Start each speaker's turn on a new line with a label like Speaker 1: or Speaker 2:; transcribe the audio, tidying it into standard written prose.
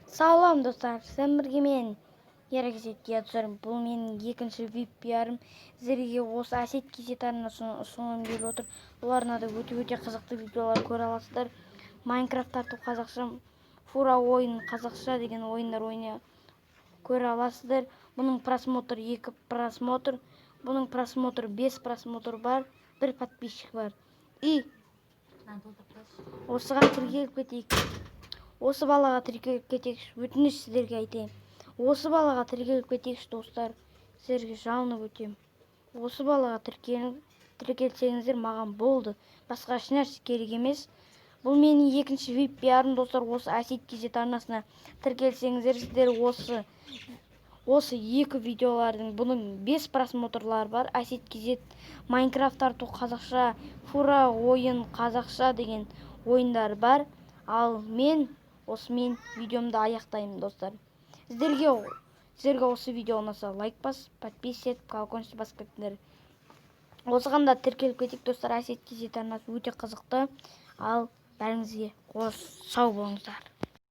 Speaker 1: Салам, достар! Сіздермен бірге мен, Ерекзет Диадзор. Бұл менің екінші вип-пиарым. Сіздерге осы Әсет KZ арнасын ұсынғым келіп отыр. Бұл арнада өте-өте қызықты видеолар көре аласыздар. Майнкрафт тарту қазақша, фура ойын қазақша деген ойындар ойна көре аласыздар. Бұның просмотр 2 просмотр, бұның просмотр 5 просмотр бар, бір подписчик бар. И осыған тіркеліп кетейік. Осы балаға тіркеліп кетейікші, өтініш сіздерге айтайын. Осы балаға тіркеліп кетейікші, достар. Сіздерге жалынып өтемін. Осы балаға тіркелсеңіздер, маған болды. Басқа ешнәрсе керек емес. Бұл менің екінші вип пиарым, достар. Осы Әсет KZ арнасына тіркелсеңіздер, сіздер осы екі видеолардың, бұның 5 просмотрлары бар. Әсет KZ, Майнкрафт тарту қазақша, фура ойын қазақша деген ойындар бар. Ал мен осымен видеомды аяқтаймын, достар. Сіздерге осы видео ұнаса, лайк басып, подписываться етіп, колокольчик басып кетіңдер. Осыған да тіркеліп кетейік, достар. Әсет KZ арнасы өте қызықты. Ал бәріңізге қош, сау болыңыздар.